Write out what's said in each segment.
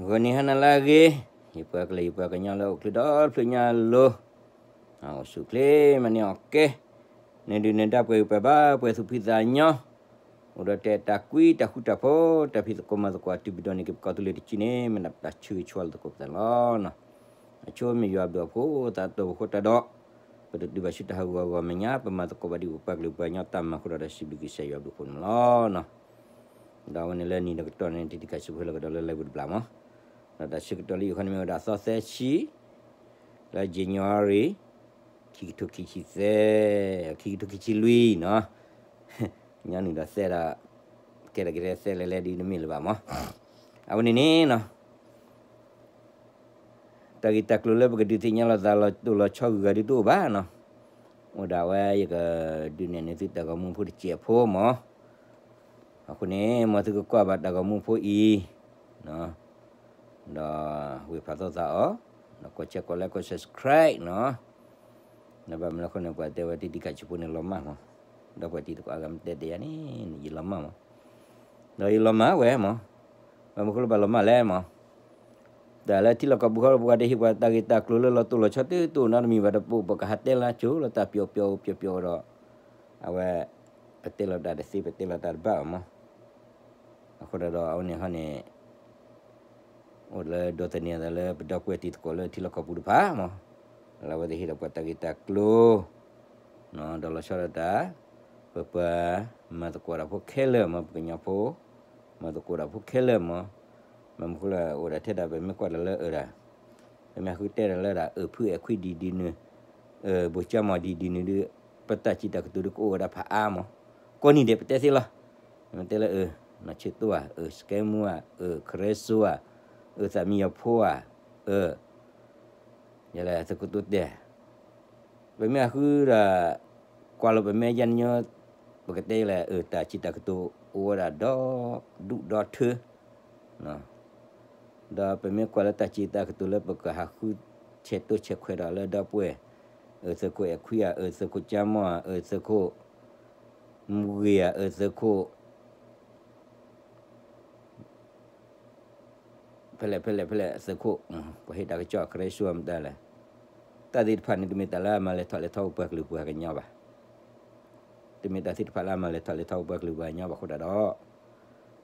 ဂီၤနံၤဟါနၤလၢအဂ့ၤ, ယပှၤကလုာ်ယပှၤကညီလၢအိၣ်ချ့ဒီဖျၢၣ်ညါလိၤ, အိၣ်ဆူၣ်ချ့မၤန့ၢ်အီၣ်ကဲ, နဒုၣ်နဒါပှဲၤဂံၢ်ပှဲၤဘါပှဲၤသူၣ်ဖှံသးညီ, အိၣ်ဒီးတဲတၢ်ကွံတၢ်ဃူတၢ်ဖိး တၢ်ဖံးသကိးမၤသကိးတုၤပဒီးန့ၣ် က့ၤပကီၢ်သူလ့ၤတစုန့ၣ် မ့ၢ်ဒၣ်ပတၢ်ဆၢဂ့ၤဆၢဝါလိာ်သကိးပသးန့ၣ်လီၤ. အဆိမ့ၢ်ယွၤဘျုးအဖိသးတၢ်ဘျုးဃိတၢ်ဒီး, ပတတုၤဘၣ်ဆူတၢ်ဟးဂူာ်ဟးဂီၤမဲာ်ညါ ပမၤသကိးဘၣ်ဒ်ပပှၤကလုာ်ပှၤကညီတၢ်မၤအဃိဒီး စံးဘျုးကစၢ်ယွၤဘျုးအဃိန့ၣ်လီၤ. ဒီးအဝဲန့ၣ်လၢနံၤဒီးကတီၢ်န့ၣ် တံၤတံၤခါဆူဖိလၢကဒီးလၢ live တဘျီမး, ဒီးတၢ်ဆၢကတီၢ်လၢယိၤခီန့ၣ်မ့ၢ်ဝဲဒၣ်သီသၢဆံ လၢ January ခံကထိခံဆံသၢ, ခံကထိခံဆံလွံၢ်နီၤ, ညီနုၢ်ဒီးသဲဒီး, ကဲဒၣ်က့ၤသဲလဲၤလဲၤဒ်တမ့ၢ်လၢၤဘၣ်မး, အဝဲန့ၣ်န့ၣ်နီၤ တၢ်ဂ့ၢ်တၢ်ကျိၤလၢပကဒုးသ့ၣ်ညါလိာ်သးလီၤတိၢ်လီၤဆီဂုၤဂၤဒ်တအိၣ်ဘၣ်နီၤ, အိၣ်ဒၣ်ဝဲယကဒုးနဲၣ်န့ၢ်သုတၢ်ဂီၤမူဖိတစဲးဖိမး, အဃိန့ၣ် မ်သုကကွၢ်ဘၣ်တၢ်ဂီၤမူဖိအံၤ, ဒီးဝ့ၢ်ဖးသီသးအီၤ, ဒီးကွၢ်ဆဲးကွၢ် like ကွၢ် subscribe နီၤ, ဒီးဘၣ်မနုၤအဃိန့ၣ် ပှၤတဲဝဲတံၤတံၤခါဆူဖိန့ၣ်လီၤမၢ်မး, ဒီးပှၤတံၤသကိးအါဂၤမ့ၢ်တဲတ့ၢ်ယၤန့ၣ် ယလီၤမၢ်မး, ဒီးယလီၤမၢ်ဝဲမး, ဘၣ်မနုၤအဃိလၢဘၣ်လီၤမၢ်လဲၣ်မး တၢ်လၢထံလီၢ်ကီၢ်ပူၤဃီ ပှၤတဟ့ၣ်ပှၤတၢ်ဂ့ၢ်တၢ်ကျိၤလၢလီၤတိၢ်လီၤဆီတၢ်တအိၣ်နီတမံၤဘၣ်တပိၢ် ပကဟးတဲလၢကၠိလၢတၢ်ပျီပျီပျီပျီဒီး, အဝဲ, ပတဲလီၤတၢ်တသ့ ပတဲလီၤတၢ်တဘၣ်ဘၣ်မး, အဃိဒီးအဝဲန့ၣ်ဟီန့ၣ် အိၣ်လၢဒိးသန့ၤအသးလၢပဒီပုၢ်ဝဲၢ်တံၤသကိးလၢထံလီၢ်ကီၢ်ပူၤတဖၣ်မး, လၢအဝဲသ့ၣ်ဟ့ၣ်ဒီးပှၤတၢ်ဂ့ၢ်တၢ်ကျိၤ ဒီးလီၤဆီဒၣ်တၢ်, ပပှၤမၤသကိးတၢ်ဖိခဲလၢာ်မး ပကညီဖိ, မၤသကိးတၢ်ဖိခဲလၢာ်မး, ဘၣ်မနုၤဃိလၢအိၣ်ဒၣ်ထဲဒၣ်ပမ့ၢ်ကွၢ်တၢ်လၢအၢဒၣ်, ပမ့ၢ်ဃုတဲတၢ်လၢဒၣ် အၢဖုအဲၣ်ခွံဒ်ဒ်နုၤ, အၢဘိၣ်ကၠၢမီၢ်ဒ်ဒ်နုၤဒီး, ပတၢ်စံးတၢ်ကတိၤဒီးကအိၣ်ဝဲဒၣ်ဖးအါမး, ကိးနံၤဒဲးပတဲသ့လီၤ, မ့ၢ်တဲလၢအၢ, နီၢ်ဆ့တိၢ်ဧါ, အၢစကဲမူဧါ, အၢခရ့စိဧါ, အၢသးမံယီၤဖိဧါ, အၢ ယလဲၣ်သုးခိၣ်တိတဲာ်, ပမ့ၢ်အဃုဒီး, ကွၢ်လီၤပမ့ၢ်ယဲၢ်နညီ, ပကတဲလဲၣ် အၢတၢ်စံးတၢ်ကတိၤအိၣ်ဝဲဒၣ်ဒီဒူၣ်ဒီထၢ, ဒီးပမ့ၢ်ကွၢ်လၢတၢ်စံးတၢ်ကတိၤလၢပကဟးဃုဆဲးတိၢ်ဆဲးခွဲးဒီးလၢဒီပုၢ်ဝဲၢ်, အၢသုးခိၣ်အဲၣ်ခွံဧါ, အၢသုးခိၣ်ကၠၢမီၢ်ဧါ, အၢသုးခိၣ်မူဂ့ၤဧါ, အၢသုးခိၣ် ဖဲလဲၣ်ဖဲလဲၣ်ဖဲလဲၣ်သုးခိၣ်, ပှၤဟ့ၣ်တၢ်ကစီၣ်ခရ့စိဧါမတၤလဲၣ်, တၢ်သ့ၣ်တဖၣ်န့ၣ် တမ့ၢ်တၢ်လၢအမၤလဲၤထီၣ်လဲၤထီပပှၤကလုာ်ပှၤကညီဘၣ်, တမ့ၢ်တၢ်သ့ၣ်တဖၣ်လၢအမၤလဲၤထီၣ်လဲၤထီပပှၤကလုာ်ပှၤကညီဘၣ်အဃိဒၣ်ဒီး,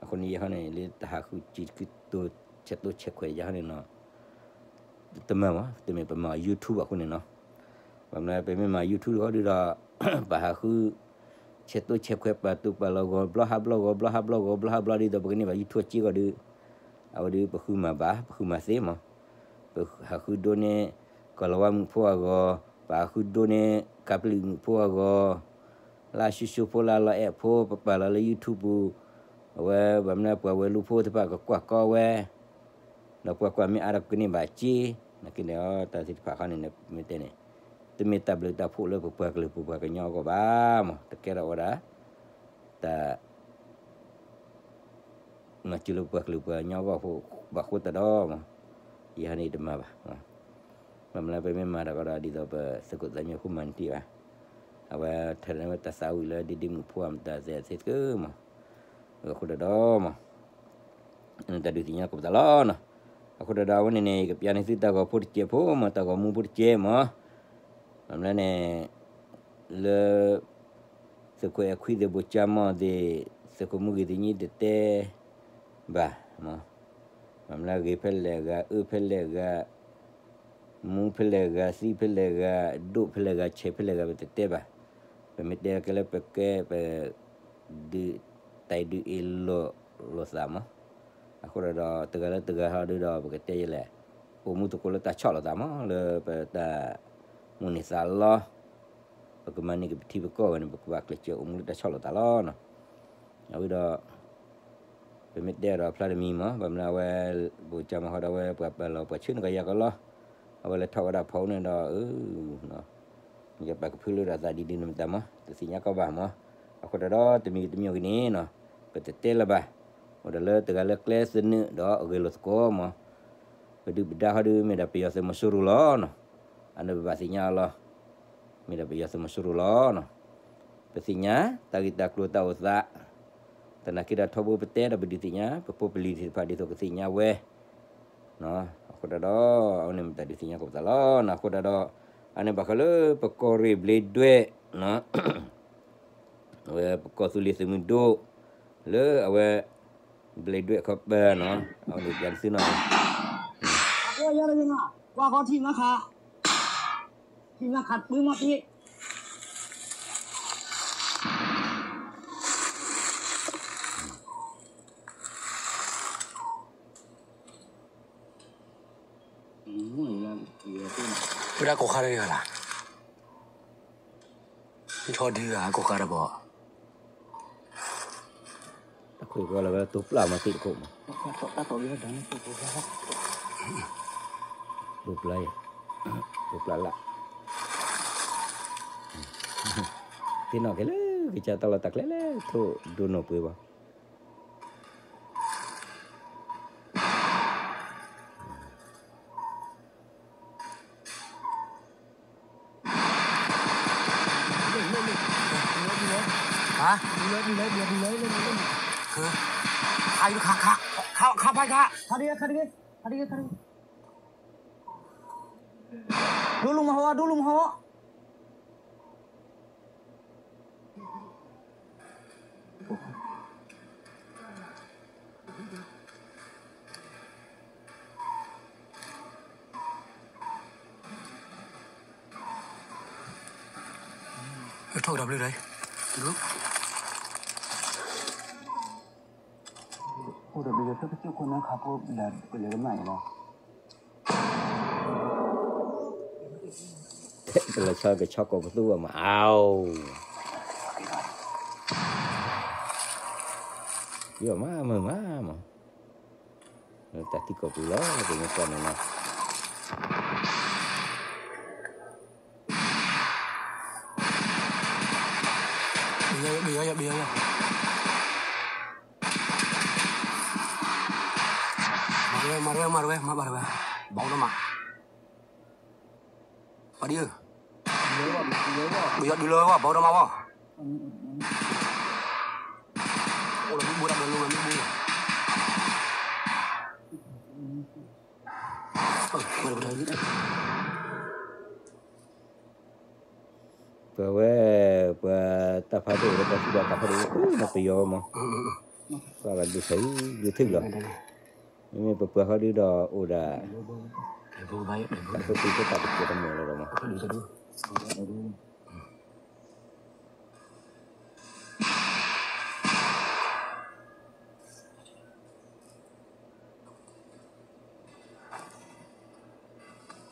အဃိန့ၣ်ယဲၢ်ဟီန့ၣ် လၢတၢ်ဟးဃုဆဲးတိၢ်ဆဲးခွဲးယဲၢ်ဟီန့ၣ်နီၤ တမၤဘၣ်, တမ့ၢ်ပမၤ YouTube အဃိန့ၣ်နီၤ, ဘၣ်မနုၤပမ့ၢ်မၤ YouTube တခီဒုဒီး, ပဟးဃု, ဆဲးတိၢ်ဆဲးခွဲးပာ်သူၣ်ပာ်လီၤဂီၤဘျီဟးဘျီဂီၤဘျီဟးဘျီဂီၤဘျီဟးဘျီဒ်သိးပကန့ၢ်ဘၣ် YouTube အစ့ၢ်ကီးဒီး, အဝဲဒုပဃုမၤဘၣ် ပဃုမၤသ့မး, ပဟးဃုဒိးန့ၢ်, ကီၢ်လီၤဝါမုၣ်ဖိအဂီၢ်, ပဟးဃုဒိးန့ၢ်, ကးပျုၢ်မုၣ်ဖိအဂီၢ်, လၢအဆူၣ်ဆူၣ်ဖိလၢအလီၤအဲၣ်ဖိ ပပာ်လီၤလၢ YouTube ပူၤ, အဝဲဘၣ်မနုၤပှၤဝဲၤလိဖိသ့ၣ်တဖၣ်ကကွၢ်ကီဝဲ ဒီးပှၤကွၢ်မ့ၢ်အါဒီးပကန့ၢ်ဘၣ်စ့, နာ်က့န့ၣ်တၢ်သ့ၣ်တဖၣ်ခီန့ၣ် မ့ၢ်တဲန့ၣ်, တမ့ၢ်တၢ်ဘျုးတၢ်ဖှိၣ်လၢပပှၤကလုာ်ပပှၤကညီအဂီၢ်ဘၣ်မး, တကဲထီၣ်ဝဲဒၣ်, တၢ် မၤစၢၤလၢပပှၤကလုာ်ပှၤကညီအဂီၢ်ဘၣ်အဃိတၢ်ဒီးမး, ယဟီန့ၣ်တမၤဘၣ်, ဘၣ်မနုၤပမ့ၢ်မၤတၢ်ကဒီးဒ်သိးပသုးခိၣ်သးမံဖိမၤန့ၢ်တံၢ်ဘၣ်, အဝဲထဲန့ၣ်ဝဲတၢ်သးဝံၣ်လၢဒ့ဒ့မုၣ်ဖိအမတၤသ့ၣ်သ့ၣ်တက့ၢ်မး, အဃိတၢ်ဒီးမး တၢ်ဒုးသ့ၣ်ညါကိးပသးလီၤနီၤ, အဃိတၢ်ဒီးအဝဲန့ၣ်န့ၣ် ယကပျးန့ၢ်သုတၢ်ဂီၤဖိတစဲးဖိမး တၢ်ဂီၤမူဖိတစဲးမး, ဘၣ်မနုၤန့ၣ်, လၢ, သုးခိၣ်အဲၣ်ခွံသ့ၣ်ဘိၣ်ကၠၢမီၢ်သ့ၣ်, သုးခိၣ်မူဂ့ၤသ့ၣ်ညါတတဲ, ဘၣ်, ဘၣ်မနုၤဂ့ၤဖဲလဲၣ်ဂၤ အၢဖဲလဲၣ်ဂၤ မူဖဲလဲၣ်ဂၤ သံဖဲလဲၣ်ဂၤ ဒိၣ်ဖဲလဲၣ်ဂၤ ဆဲးဖဲလဲၣ်ဂၤ ပတတဲဘၣ်, ပမ့ၢ်တဲကဲလၢပကဲပ, ဒုး, တၢ်ဒုးအ့ၣ်လိာ်လိာ်သးမး, အဃိဒီးတဂၤလၢတဂၤဟီဒုဒီး ပကတဲယဲလဲၣ်, အိၣ်မူသကိးလၢတၢ်ဆီၣ်လိာ်သးမး လၢပတၢ်, မိၣ်န့ၢ်သးလီ ပကမၤန့ၢ်က့ၤပထံပကီၢ်ဝဲန့ၣ် ပကဘၣ်ကျဲးစၢးအိၣ်မူလၢတၢ်ဆီၣ်လိာ်သးလီၤနီၤ, အဝဲဒီး ပမ့ၢ်တဲဒီးဖျါတမံၤမး ဘၣ်မနုၤအဝဲ, ဘိၣ်ကၠၢမီၢ်ဃီဒီးအဝဲပှၤပာ်လီၤပှၤဆၢန့ၢ်ကယၤကလီ, အဝဲလဲၤထီၣ်ဝဲဒၣ်ဖီန့ၣ်ဒီး, ယပာ်ကဖၢလၢဒၣ်သးဒ်ဒ်န့ၣ်မတၤမး တသ့ၣ်ညါကီးဘၣ်မး, အဃိတၢ်ဒီးတမံၤတမံၤအဂ့ၢ်န့ၣ်နီၤ, ပတတဲလၢၤဘၣ်, အိၣ်ဒီးလၢတဂၤလၢကျဲသနၢၣ်ဒီးအဂ့ၢ်လိာ်သကိးမး, ပဒုၣ်ပဒါဃီဒီးမ့ၢ်ဒၣ်ပယီၤသုးမီၤစိရိၤလီၤနီၤ, အန့ၣ်ပဘၣ်သ့ၣ်ညါအီၤလီၤ, မ့ၢ်ဒၣ်ပယီၤသုးမီၤစိရိၤလီၤနီၤ, ပသ့ၣ်ညါ, တၢ်ဂ့ၢ်တၢ်ကျိၤတၢ်အိၣ်သး, သနာ်က့ဒီးထီဘိပတဲဒီးပဒုးသ့ၣ်ညါ ပဖိပလံၤသ့ၣ်တဖၣ်ဒ်သိးကသ့ၣ်ညါဝဲ, အဃိတၢ်ဒီး အဝဲန့ၣ်မ့ၢ်တၢ်ဒုးသ့ၣ်ညါကိးပသးလီၤနီၤ. အဃိတၢ်ဒီး အန့ၣ်ဘၣ်ဃးလၢပကီၢ်ရ့ၣ်ဘျ့းဒွဲၣ်နီၤ အဝဲပကီၢ်သူလ့ၤသုးမုၢ်ဒိၣ် လၢအဝဲ ဘျ့းဒွဲၣ်ခီပၢၤနီၤ အဝဲန့ၣ်ပျၢ်သုနီၤ ကွၢ်ဃီထံၣ်မးခး ထံၣ်မးခးတပှ့ၤမးတ့ၢ် ဝဲဒၣ်ကိးဃါတဂ့ၤဂၤလၢ် ထီဒုဂၤကိးဃါတဘီ တၢ်ခွဲးကီလၢဝဲတိပျၢ်မၤသ့ၣ်တခိၣ်မး တိပျၢ်ယၤ တိပျၢ်လၢ် သ့ၣ်နီၣ်က့ၤလၢကစၢ်တၢ်လီၢ်တၢ်ကျဲလၢထိၣ်ဒိၣ်နီၢ်ပှ့ၤဘၣ် ဟါ ခါ ခါ ခါ ခါ ခါ ခါ ဒိလူမဟါ ဒိလူမဟါ ထီၣ်ကဒီးဘျုးဒီး အိၣ်ဒီးဘျုးဒီး ဖဲကစၢၢ်ခိၣ်နၢ်ခါကိးဘျၢကလဲၤကမၣ်အံၤလီၤ ကလဲၤဆီကဆီကိးပသူဘၣ်မး အဝ် ယမၤမုာ်မးမး တၢ်သံကိးပူၤလီၤ ပမ့ၢ်ကွၢ်န့ၣ်လီၤ မၤတဝဲ မၤတဝဲ မၤတဝဲ မၤဘၣ်တဝဲ ဘၣ်အိၣ်ဒီးမး ပှၤဒ်ဧၢ ဒုးယီၤဒုးလၢဝဲ ဘၣ်အိၣ်ဒီးမးဝဲ အိၣ်ဒီးမ့ၣ်ဘိတၢ်ဒီးလိၤဝဲမ့ၣ်ဘိ ပဝဲ ပှၤတၢ်ဖးဒိၣ်လၢပှၤထူၣ်ဘၣ်တၢ်ဖးဒိၣ် ပယီၤမး ပှၤဘၣ်ဒုးဆၢဒုးထုးလီၤ မ့မ့ၢ်ပပှၤဃီဒုဒီးအိၣ်ဒၣ် တၢ်ဖိသံဖိတၢ်တကဲတမုာ်လီၤဒီးမး ထိၣ်ဒီး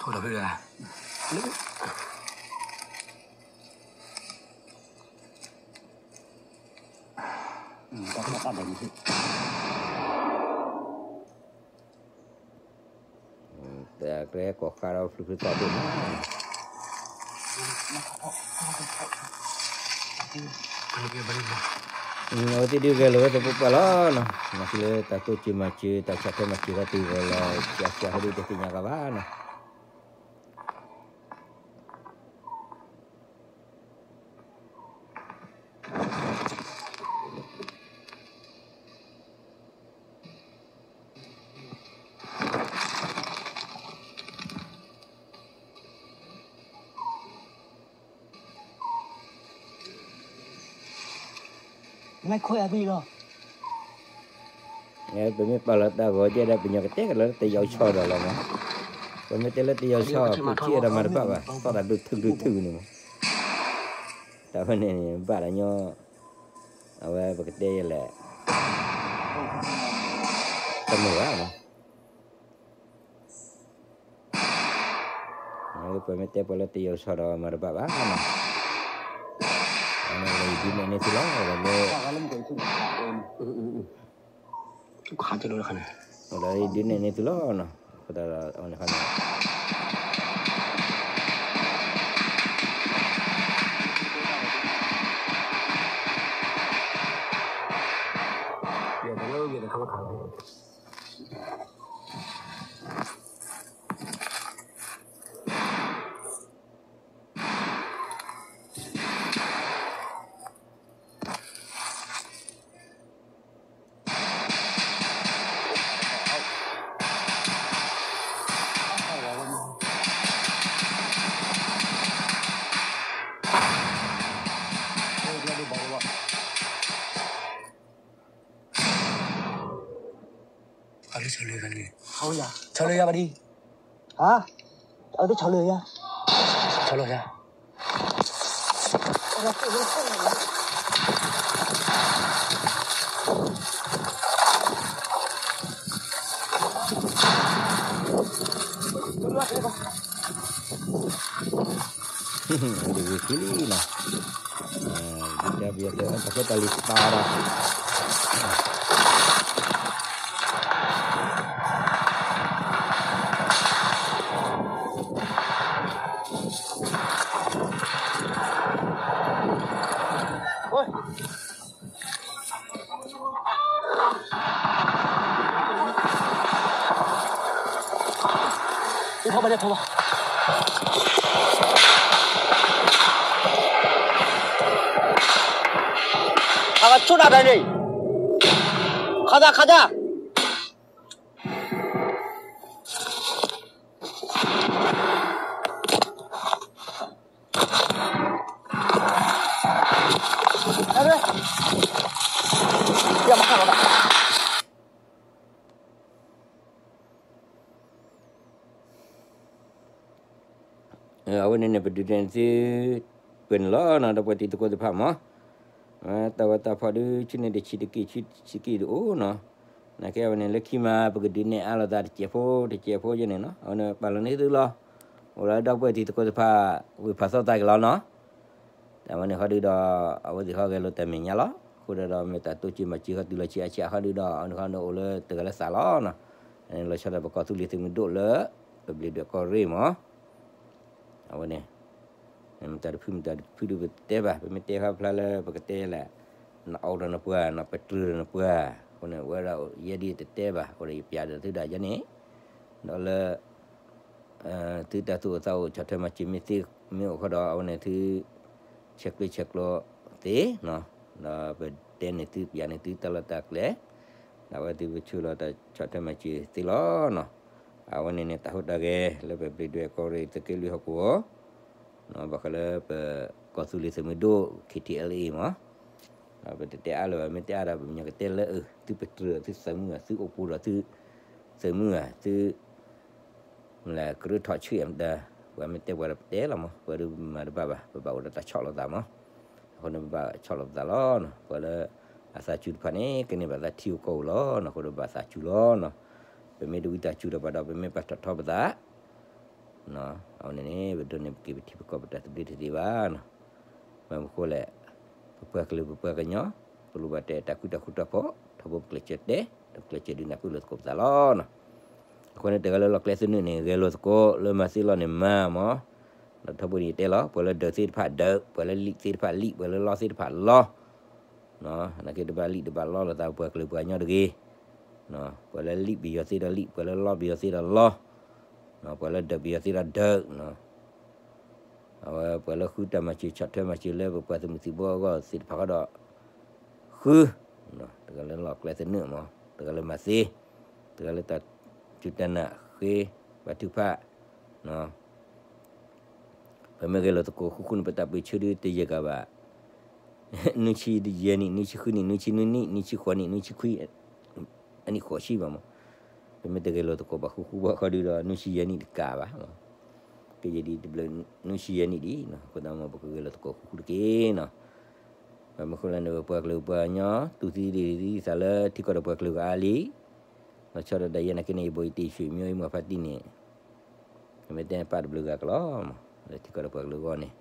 ဖုဒီး တၢ်ကဲကိးဃါဒီးဖျုဖျုသီၣ်ဒိၣ်မး အဝဲသ့ၣ်ဒုးဂဲၤလိာ်ဝဲသပှၢ်ပှၢ်လီၤနီၤ နာ်က့လၢတၢ်တိစၢၤမၤစၢၤ တၢ်ဆၢထဲမၤစၢၤတၢ်တဂီၤလီၤ ကၢ်ကၢ်ဟဲဒုးတသ့ၣ်ညါကဘၣ်နီၤ နခွဲးအဘံၣ်လီၤ ပမ့ၢ်ပာ်လီၤတၢ်ဂီၤကဲဒီး ပညီကတဲကလီၤလၢတယီၤဆီဒီးလီၤမး ပမ့ၢ်တဲလၢတယီၤဆီ ပက့ၤဒီးမၤတဘၣ်ဘၣ် သီၣ်တၢ်ဒိၣ်ထုးဒိၣ်ထုးန့ၣ်မး တၢ်ဝဲန့ၣ်န့ၣ် ဘၣ်ဒီးညီ အဝဲပကတဲယဲလဲၣ် တမုာ်ဘၣ်မး ပမ့ၢ်တဲပှၤလၢတယီၤဆီဒီးမၤတဘၣ်ဘၣ်နီၤ အဝဲဒုးနဲၣ်န့ၢ်သုလီၤ လၢ ခါတလိခါန့ၣ် ဒုးနဲၣ်န့ၢ်သုလီၤနီၤ အဃိသတးဒီး အဝဲန့ၣ်ခါန့ၣ် ယဲၢ်တလၢယဲၢ်တခါမခါလီၤ ဆီလၢယၤဘၣ်ဒံး, ဟါ, အဝဲသ့ၣ်ဆီလၢယၤ, ဆီလၢယၤ. ဒ်ဝံၤခံလံနီၤ, ဒ်တၢ်ပယီၤတဲအၢတၢ်ဖိတၢ်လံၤစပာ်ဒီး အဂၤဆိၣ်ဒၣ်တၢ်န့ၣ်, ခါဒၣ်ခါဒၣ်. အဝဲန့ၣ်န့ၣ် ပဒုးနဲၣ်သု ပှဲၤန့ၣ်လီၤနီၤ ဒီပုၢ်ဝဲၢ်တံၤသကိးသ့ၣ်တဖၣ်မး, တၢ်ဂီၤတၢ်ဖီၣ်ဒုး ဆံန့ၣ်တဆံတက့ၢ် ဆံတဆံတက့ၢ်တအိၣ်နီၤ, နာ်က့အဝဲန့ၣ်လၢခံမး ပကဒုးနဲၣ်အါလိာ်သးတစဲးဖိ တစဲးဖိယဲန့ၣ်နီၤ, အဝဲန့ၣ်ပာ်လီၤန့ၢ်သုလီၤ, အိၣ်လၢဒီပုၢ်ဝဲၢ်တံၤသကိးသ့ၣ်တဖၣ် ဝ့ၢ်ဖးသီသးက့ၤလီၤနီၤ. တၢ်ဝဲန့ၣ်ဃီဒုဒီး အဝဲသ့ၣ်ဃီဂဲၤလိာ်တၢ်မဲာ်ညါလီၤ. အဃိဒီး မ့ၢ်တၢ်တိစၢၤမၤစၢၤဃီတုၤလီၤဆံးအါဆံးအါဃီဒုဒီး အဝဲန့ၣ်ဃီဒုအိၣ်လၢတဂၤလၢသးလီၤနီၤ. လီၤဆီဒၣ်ပကီၢ်သူလ့ၤသုးမုၢ်ဒိၣ်လၢ ပဘျံးဒွဲၣ်ကီၢ်ရ့ၣ်မး. အဝဲန့ၣ် မတၤတဖုမတၤတဖုဒုပတဲဘၣ်, ပမ့ၢ်တဲဃီဖျါလၢပကတဲလဲၣ်, နအီၣ်ဒီးနပှၤ နပတြၢၤဒီးနပှၤ, အဃိန့ၣ် ဝဲဒၣ်ယဲဒ်တတဲဘၣ်, အဃိဒီးယပျးဒီးသုဒၣ်ယဲန့ၣ်, ဒီးလၢ သုတၢ်သူၣ်အိၣ်သးအိၣ် ဆီၣ်ထွဲမၤစၢၤမ့ၢ်သ့မ့ၢ်အိၣ်ဃီဒီး အဝဲန့ၣ်သု ဆဲးကျိးဆဲးကျိးသ့နီၤ, ဒီးပတဲန့ၢ်သုပျးန့ၢ်သုတၢ်လီၢ်တၢ်ကျဲ, ဒီးအဝဲသုပဆူးလီၤတၢ်ဆီၣ်ထွဲမၤစၢၤသ့လီၤနီၤ. အဝဲန့ၣ်န့ၣ် တၢ်ဟူးတၢ်ဂဲၤလၢပဘျံးဒွဲၣ်ကီၢ်ရ့ၣ် သုးက့လွံၢ်ဟီၣ်ကဝီၤ ဘၣ်ဃးလၢပကီၢ်သူလ့ၤသုးမုၢ်ဒိၣ် ခ့ထံအလ်အ့မး, ပတတဲအါလၢၤဘၣ်, မ့ၢ်တဲအါဒီး ပမ့ၢ်ကတဲလၢ သုပတြၢၤ သုသးမုာ် သုအိၣ်ပူၤဒီးသုသးမုာ် သု မ့ၢ်လၢကရၢထီၣ်ဆံၣ်အမတၤ, ပှၤမ့ၢ်တဲပှၤဒီးပတဲလီၤမး, ပှၤဒုးမၤတဘၣ်ဘၣ်, ပဘၣ်အိၣ်ဒီးတၢ်ဆီၣ်လီၤသးမး, အဃိန့ၣ်ပဘၣ်ဆီၣ်လီၤပသးလီၤနီၤ. ပှၤလၢအသးစူၤတဖၣ်န့ၣ် ကန့ၢ်ဘၣ်သးထံအိၣ်ကီၢ်အိၣ်လီၤနီၤ, အဃိဒီးဘၣ်သးစူၤလီၤနီၤ. ပမ့ၢ်တဝံသးစူၤဒီးပှၤဒီး ပမ့ၢ်ပာ်ထီၣ်ထီပသး အဝဲန့ၣ်န့ၣ် ပဒိးန့ၢ်က့ၤပထံပကီၢ်ပတၢ်သဘျ့တသ့ဘၣ်နီၤ. ဘၣ်မနုၤဃိလဲၣ်, ပပှၤကလုာ်ပပှၤကညီ ပလိၣ်ဘၣ်တဲတၢ်ဃူတၢ်ဖိးတၢ်ဖီၣ် ထီဘိပကျဲးစၢးတဲ, ဒီးပကျဲးစၢးဒုးနၢ်ပၢၢ်လိာ်သကိးပသးလီၤနီၤ. အဃိန့ၣ် တဂၤလၢလီၢ်ကျဲသနၢၣ်န့ၣ် ဂဲၤလိာ်သကိး လၢမၤသ့လီၤန့ၣ်မၤမး, ဒီးထီဘိန့ၣ်ယတဲလီၤ ပှၤလၢဒၢးသ့ၣ်တဖၣ်ဒၢး, ပှၤလၢလံၣ်သ့ၣ်တဖၣ်လံၣ်, ပှၤလၢလီသ့ၣ်တဖၣ်လီ နာ်က့တဘၣ်လံၣ်တဘၣ်လီလိာ်သး ပှၤကလုာ်ပှၤကညီတဂ့ၤ, ပှၤလၢလံၣ်ပယီၤသ့ဒီးလံၣ်, ပှၤလၢလီပယီၤသ့ဒီးလီ, ပှၤလၢဒၢးပယီၤသ့ဒီးဒၢး, အဝဲပှၤလၢဃုတၢ်မၤစၢၤ ဆီၣ်ထွဲမၤစၢၤလၢပပှၤသုးမုၢ်သံၣ်ဘိအဂီၢ်သ့ၣ်တဖၣ်ဃီဒီး ဃု, တဂၤလၢလီၢ်ကျဲသနၢၣ်မး, တဂၤလၢမၤသ့, တဂၤလၢတၢ်စူၢ်တၢ်နာ်ဃ့ဘါထုကဖၣ်, ပမ့ၢ်ဂဲၤလိာ်သကိးဃူဃူန့ၣ် ပတၢ်ပၢဆှၢဒုတယဲၢ်ကၤဘၣ်, နွံဆံယဲၢ်နံၣ်, နွံဆံဃုနံၣ်, နွံဆံနွံနံၣ်, နွံဆံဃိးနံၣ်, နွံဆံခွံ, အနံၣ်ဃိးဆံဘၣ်မး, ပမ့ၢ်တဂဲၤလိာ်သကိးဘၣ်ဃူဃူဘၣ်ဃီဒုဒီး နွံဆံယဲၢ်နံၣ်တကးဘၣ်, ကယဲၢ်ဒ်တဘျီ နွံဆံယဲၢ်နံၣ်ဒံး, အဃိသတးမ့ၢ်ပကဂဲၤလိာ်သကိးဃူဃူတက့ၢ်နီၤ. ဘၣ်မနုၤဃိလဲၣ်န့ၣ် ပပှၤကလုာ်ပှၤကညီ တူၢ်သံဒံးသံသးလၢထံကီၢ်ဒီးပှၤကလုာ်ဂၤအါလံ, လီၤဆီဒၣ်တၢ်ယဲနာ်က့န့ၣ် ယဘိယတံၢ် ဆွေမျိုး ယမိၢ်ဖါတံၢ်န့ၣ် မ့ၢ်တဲပာ်တဘျုးဂၤကလီၤမး, လၢထံကီၢ်ဒီးပှၤကလုာ်အဂီၢ်န့ၣ်,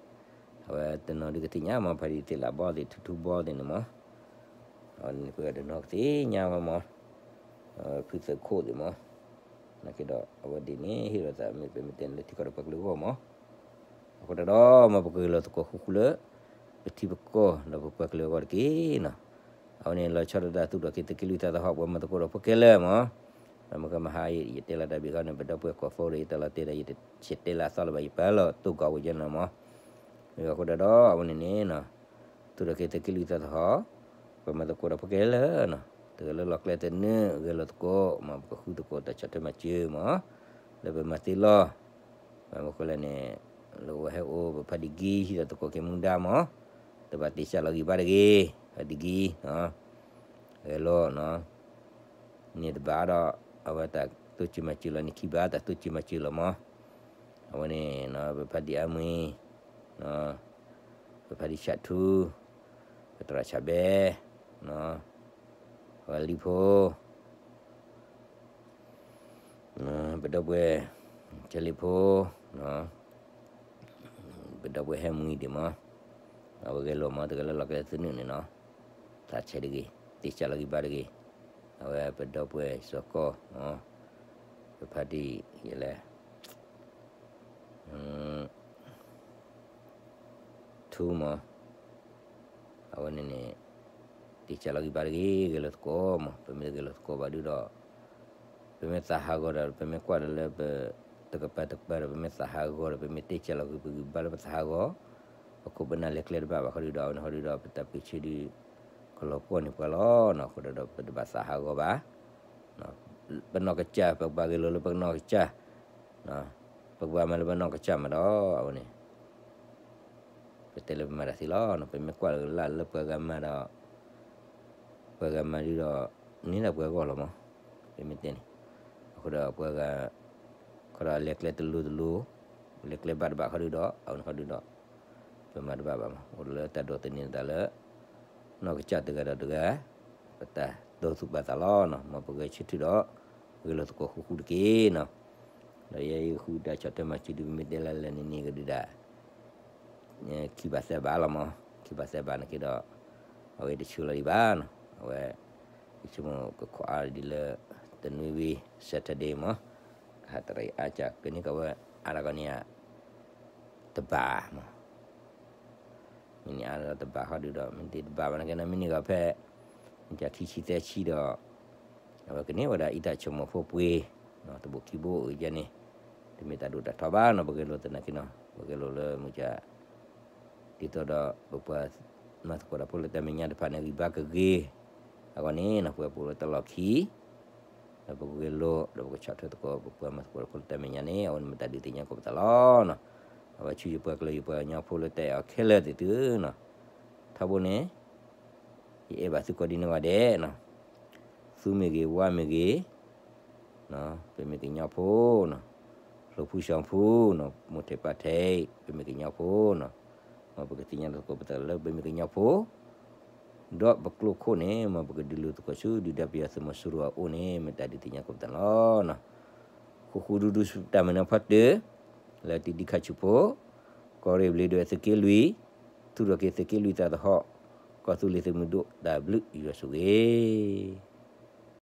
အဝဲတနီၤဒုးကသ့ၣ်ညါမး ဖါတံၢ်သ့ၣ်လးဘီသ့ၣ် ထူထူဘီသ့ၣ်န့ၣ်မး, အဝဲန့ၣ်ပှၤတနီၤကသ့ၣ်ညါဝဲမး, ဖုသုးခိၣ်သ့ၣ်မး, နာ်က့ဒီးအဝဲဒ်န့ၣ် ဟ့ၣ်လီၤသးမ့ၢ်ပမ့ၢ်တဲန့ၣ်လၢထံကီၢ်ဒီးပှၤကလုာ်အဂီၢ်မး, အဃိတၢ်ဒီးမ့ၢ်ပကဂဲၤလိာ်သကိးဃူဃူလၢ ပထံပကီၢ်ဒီးပပှၤကလုာ်အဂီၢ်တက့ၢ်နီၤ. အဝဲန့ၣ်လီၤဆီဒၣ်တၢ် သူၣ်ထီၣ်က့ၤသုးက့လွံၢ်သးသဟီၣ် ပှၤမၤသကိးဒီးဖိခဲလၢာ်မး, ပမ့ၢ်ကမၤဟါ ယတဲလီၤတၢ်ဘျုးဂ့ၤန့ၣ် ပဒီပုၢ်ဝဲၢ်ကီၢ်ဖိဒီး ယတၢ်လီၤတဲာ်ဒီး ယတတဲလၢအသီလၢၤဘၣ် ယပာ်လီၤတိၢ်ကီးဝဲယဲန့ၣ်မး, အဃိတၢ်ဒီးအဝဲန့ၣ်န့ၣ် သူၣ်ထီၣ်က့ၤသုးက့လွံၢ်သးသဟီၣ် ပမၤသကိးဒီးဖိခဲလၢာ်နီၤ, တဂၤလၢလီၢ်ကျဲသနၢၣ် ဂဲၤလိာ်သကိးမး ပကဃုသကိးတၢ်ဆီၣ်ထွဲမၤစၢၤမး, လၢပမၤသ့လီၤ, ဘၣ်မနုၤဃိလဲၣ်န့ၣ် လၢဝဲဟဲအိၣ်ပဖါဒံကံ ဟံးထီၣ်သကိးက့ၤမူဒါမး, တဘၣ်တ့ၢ်စၢ်လီၤဂံၢ်ဘါတဂ့ၤ, ဖါဒံကံ, ဂဲၤလိာ်နီၤ, န့ၢ်တဘၣ်ဒီး အဝဲတၢ်တိစၢၤမၤစၢၤလီၤန့ၣ်ခံဘၣ် တၢ်တိစၢၤမၤစၢၤလီၤမး, အဝဲန့ၣ် ပဖါဒံၣ်အါမံၤ, ပဖါဒံၣ်ဆးထူ, ပသရၣ်ဆးဘဲ, အဝဲလံဖိ ပဒီပုၢ်ဝဲၢ် ကၠဲလံဖိ, ပဒီပုၢ်ဝဲၢ်ဟဲမံၤဒံးမး, အဝဲဂဲၤလိာ်မး တဂၤလၢလီၤကဲသုနုၣ်န့ၣ်နီၤ, သးဆဲးတဂ့ၤ, တ့ၢ်စၢ်လီၤဂံၢ်ဘါတဂ့ၤ, အဝဲပဒီပုၢ်ဝဲၢ်စီၤကီၢ်, ပဖါဒံၣ်ယလဲၣ် ထူမး, အဝဲန့ၣ်န့ၣ် တ့ၢ်စၢ်လီၤဂံၢ်ဘါတဂ့ၤ, ဂဲၤလိာ်သကိးမး, ပမ့ၢ်တဂဲၤလိာ်သကိးဘၣ်ဒုဒီး ပမ့ၢ်သးဟးဂီၤဒီး ပမ့ၢ်ကွၢ်ဒီးလၢပ တကပၤတကပၤဒီး ပမ့ၢ်သးဟးဂီၤဒီး ပမ့ၢ်တ့ၢ်စၢ်လီၤဂံၢ်ပဂံၢ်ဘါလၢပသးဟးဂီၤ, ပခိၣ်ပနၢ်လဲၤကျဲတဘၣ်ဘၣ်ဃီဒုဒီး အဝဲန့ၣ်ဃီဒုဒီး ပတၢ်ပၢဆှၢဒု ကလီၤပှီၢ်န့ၢ်ပှၤလီၤနီၤ, အဃိဒီးပတဘၣ်သးဟးဂီၤဘၣ် ပနီၢ်ကစၢ် ပကဘၣ်ဂဲၤလိာ်လၢပနီၢ်ကစၢ်, ပကဘၣ်မၤလၢပနီၢ်ကစၢ်မးဒီး အဝဲန့ၣ် ပတဲလၢပမၤတၢ်သ့လီၤ. ပမ့ၢ်ကွၢ်လၢလၢပှၤဂၤမၤဒီး ပှၤဂၤမၤဒုဒီး န့ၢ်ဒၣ်ပှၤဂီၢ်လီၤမး, ပမ့ၢ်တဲန့ၣ်, အဃိဒီးပှၤဂၤ ခီဒီးအလဲၤကျဲတလိၤတလိၤ, လဲၤကျဲဘၣ်တဘၣ်ဃီဒုဒီး အဝဲန့ၣ်ဃီဒုဒီး ပမၤတဘၣ်ဘၣ်မး, အိၣ်လၢတၢ်ဒိးသန့ၤသးလၢ နီၢ်ကစၢ်တဂၤဒီးတဂၤ ပတၢ်ဒိသူၣ်ပာ်သးလီၤနီၤ, မ်ပဂဲၤဆၢထၢၣ်ဒီး ဂဲၤလိာ်သကိးဃူဃူတက့ၢ်နီၤ. ဒီးယဲယဃုတၢ်ဆီၣ်ထွဲမၤစၢၤဒု ပမ့ၢ်တဲလၢလဲၤန့ၣ်န့ၣ်ကဒုဒၣ် ခံဘးသၢဘးလီၤမး, ခံဘးသၢဘးန့ၣ်က့ၤဒီး အဝဲတဆှၢလီၤဒံးဘၣ်နီၤ, အဝဲ ယဆိကမိၣ်ကခိးအါဒ်လၢ တနွံဝံၤ Saturday မး, ကဟးတရံးအါစှၤ ကန့ၢ်ကဝဲအါတကီၢ်န့ၣ်ဧါ တဘးမး, မ့ၢ်န့ၢ်အါဒီးတဘးဃီဒုဒီး မ့ၢ်တဘးဘၣ်န့ၣ်က့ၤနီၤ မ့ၢ်န့ၢ်ကီးဖဲ မ့ၢ်ကခံဆံသၢဆံဒီး အဝဲကန့ၢ်ဝဲဒၣ်အံသၣ်ဆိကမိၣ်ဖိပှ့ၤ တဘိးခံဘိအံၤယဲန့ၣ် တမ့ၢ်တၢ်ဒိၣ်တၢ်ထီဘၣ်နီၤ, ပဂဲၤလိာ်သနာ်က့နီၤ ပဂဲၤလိာ်လၢမုၢ်က ဒ်သိးဒီးပပှၤ မၤသကိးတၢ်ဖိလၢတၢ်မဲာ်ညါတဖၣ်န့ၣ် ဂံၢ်ဘါကဂ့ၤ အဂီၢ်န့ၣ်နီၤ ပဝဲပအိၣ်လၢတၢ်လီၢ်ခံ ဒီးပကဂဲၤလိာ် ဒီးပကဆီၣ်ထွဲသကိး ပပှၤမၤသကိးတၢ်ဖိလၢတၢ်မဲာ်ညါန့ၣ် အဝဲန့ၣ်မ့ၢ်တၢ်ဒုးသ့ၣ်ညါကိးပသးလီၤနီၤ. အဝဲဆူယပှၤကလုာ်ယပှၤကညီဖိလၢတၢ်အဲၣ်အီၤခဲလၢာ်သ့ၣ်သုနီၤ, ထီဘိန့ၣ် ယအဲၣ်ဘၣ်သုကိးဒံနီၢ်ဂၤဒဲးနီၤ, သူမ့ၢ်ဂ့ၤ ဝါမ့ၢ်ဂ့ၤ ပမ့ၢ်ကညီဖိနီၤ, ဟီၣ်ခိၣ်ဖူဆံးဖူနီၤ မိၢ်ထဲးပၢ်ထဲး ပမ့ၢ်ကညီဖိနီၤ, မ်ပကသ့ၣ်ညါသကိးပသးလၢပမ့ၢ်ကညီဖိ ဒီးပကျိခိၣ်န့ၣ် မ်ပကဒုးလိၤသကိးဆူ ဒုၣ်ဒါပယီၤသုးမီၤစိရိၤအအိၣ်န့ၣ် မ့ၢ်တၢ်ဒုးသ့ၣ်ညါကိးပသးလီၤ. ဃူဃူဒူဒူတၢ်မုၢ်နံၤဖီတၢၢ် လၢတံဒံခါဆူၣ်ဖိ ကီၢ်ရ့ၣ်ဘျ့းဒဝဲၢ်သုးက့လွံၢ် ထူၣ်ထီၣ်က့ၤသုးက့လွံၢ်သးသဟီၣ် ကီၢ်သူလ့ၤသုးမုၢ်ဒိၣ် တၢ်ဘျုးယွၤဆိၣ်ဂ့ၤ